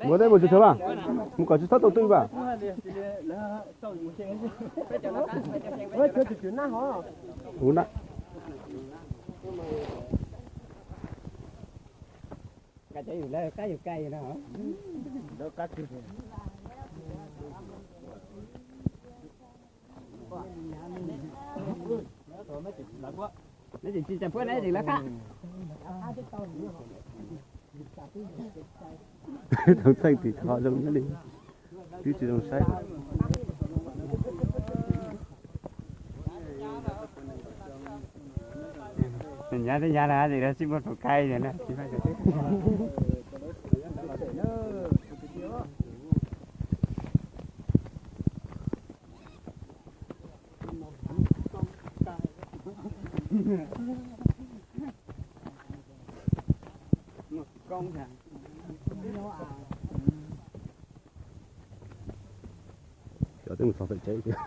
Mus tej mus tsis tau vas, mus kom tsis txhob tau twj vas. Ub na. Neb tseem tsis tsis puab neb tseem lawv qab. Tau txheej tim qhov zoo nyob li, twb tsis zoo saib. Nyab teb nyab na, tsis muaj tus kaij na. Cov twb mus xov pem tsev tias.